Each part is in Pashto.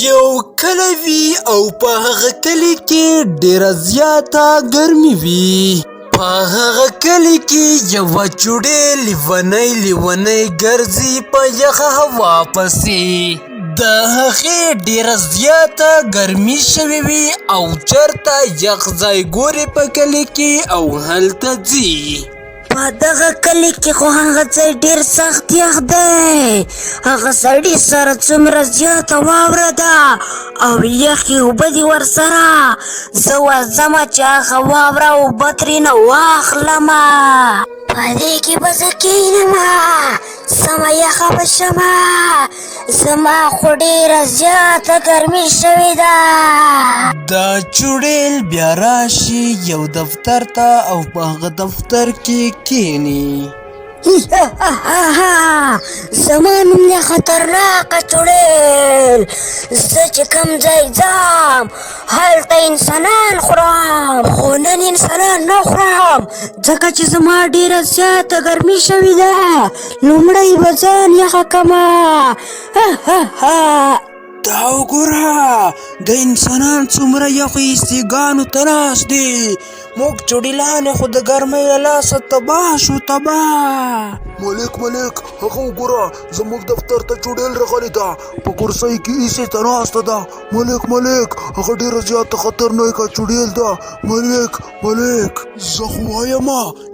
یو کلی وي او په هغه کلي کې ډېره زیاته ګرمي وي. په هغه کلي کې یوه چوډې لیونۍ لیونۍ ګرځي په یخه هوا پسې. د هغې ډېره زیاته ګرمي شوې وي او چرته یخ ځای ګوري په کلي کې او هلته ځي. په دغه کلي کې خو هغه ځای ډېر سخت یخ دی. هغه سړي سره څومره زیاته واوره ده او یخې اوبه دي ورسره. زه ورځمه چې هغه واوره اوبه ترېنه واخلمه. په دې کې به زه کښېنمه، سمه یخه به شمه. زما خو ډېره زیاته ګرمي شوې ده. دا چوړیل بیا راشي یو دفتر ته او په هغه دفتر کې کینی. زما نوم دی خطرناکه چوړیل. زه چې کوم ځای ځم هلته انسانان خورم، خو نن انسانان نه خورم ځکه چې زما ډېره زیاته ګرمي شوې ده. لومړی به ځان یخه کمه. دا وګوره د انسانان څومره یخو ایسیګانو ته ناست دي. موږ چوډیلانې خو د ګرمۍ له لاسه تباه شو، تباه. ملک ملک، هغه وګوره، زموږ دفتر ته چوډیل راغلې ده، په کرسۍ کې ایسې ته ناسته ده. ملک ملک، هغه ډېره زیاته خطرناکه چوډیل ده. ملک ملک، زه خو وایم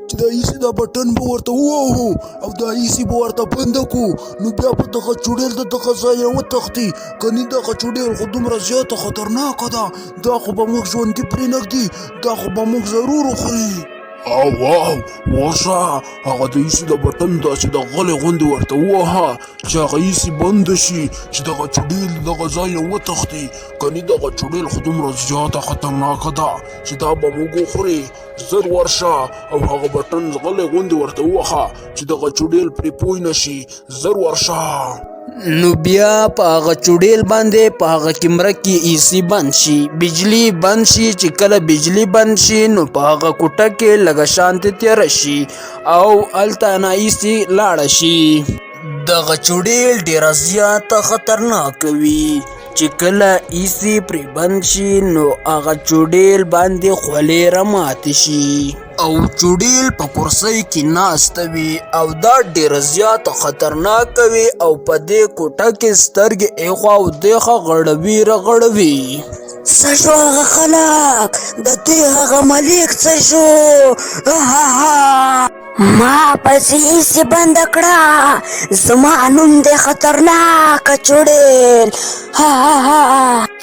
چې دا ایسي دا بټن به ورته ووهو او دا ایسي به ورته بنده کړو، نو بیا به دغه چوډیل د دغه ځایه وتښتي. کني دغه چوډیل خو دومره زیاته خطرناکه ده، دا خو به موږ ژوندي پرېنږدي، دا خو به موږ ضرور وخوري. او واو، ورشه هغه د ایسي د بټن داسې د غلې غوندې ورته ووهه چې هغه ایسي بنده شي، چې دغه چوډیل دغه ځای نه وتښتي. کني دغه چوډیل خو دومره زیاته خطرناکه ده چې دا به موږ وخوري. زر ورشه او هغه بټن غلی غوندې ورته ووهه چې دغه چوډیل پرې پوه نه شي. زر ورشه. نو بیا په هغه چوډیل باندې په هغه کمره کې ایسی بند شي، بجلی بند شي. چې کله بجلی بند شي نو په هغه کوټه کې لږه شانتې تیاره شي او هلته نه ایسی لاړه شي. دغه چوډیل ډېره زیاته خطرناکه وي چې کله ایسی پرې بند شي نو هغه چوډیل باندې خولې راماتې شي او چوډیل په کرسۍ کې ناسته وي او دا ډېره زیاته خطرناکه وي او په دې کوټه کې سترګې ایخوا او دیخوا غړوي رغړوي. څه شو هغه خلک؟ د دوی هغه ملک څه شو؟ ما پسې هیڅ بنده کړه. زما نوم دی خطرناکه چوډیل.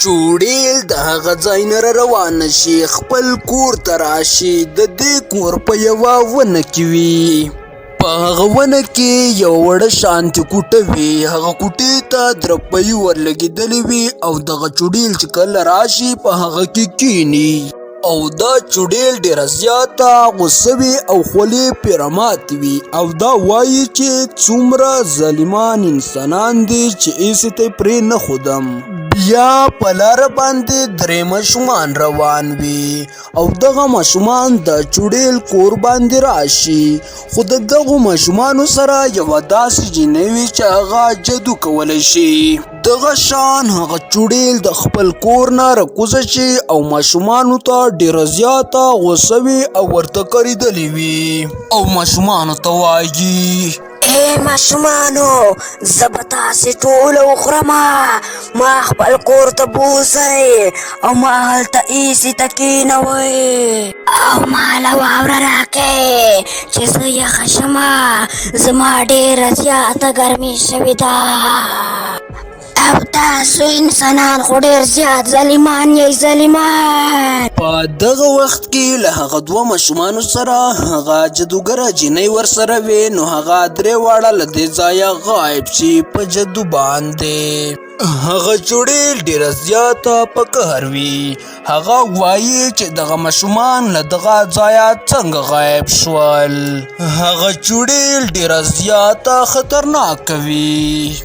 چوډیل د هغه ځای نه را روانه شي، خپل کور ته راشي. د دې کور په یوه ونه کې وي، په هغه ونه کې یوه وړه شانتې کوټه وي. هغه کوټې ته درپۍ ورلګېدلې وي او دغه چوډیل چې کله راشي په هغه کې کینی او دا چوډیل ډېره زیاته غوسه وي او خولې پرې راماتې وي او دا وایي چې څومره ظالمان انسانان دي چې هېڅ ته یې پرې نه ښودم. بیا په لاره باندې درې ماشومان روان وي او دغه ماشومان د چوډیل کور باندې راشي، خو د دغو ماشومانو سره یوه داسې جینۍ وي چې هغه جادو کولی شي. دغه شان هغه چوډیل د خپل کور نه راکوزه شي او ماشومانو ته ډېره زیاته غوسه وي او ورته کړېدلې وي او ماشومانو ته وایي: ای ماشومانو، زه به تاسې ټوله وخورمه. ما خپل کور ته بوځئ او ما هلته ایسي ته کښېنوئ او ما له واوره راکړئ چې زه یخه شمه. زما ډېره زیاته ګرمي شوې ده او تاسو انسانان خو ډېر زیات ظالمان یئ، ظالمان. په دغه وخت کې له هغه دوه ماشومانو سره هغه جادوګره جینۍ ورسره وي، نو هغه درې واړه له دې ځایه غایب شي په جادو باندې. هغه چوډیل ډېره زیاته په قهر وي. هغه وایي چې دغه ماشومان له دغه ځایه څنګه غایب شول. هغه چوډیل ډېره زیاته خطرناکه وي.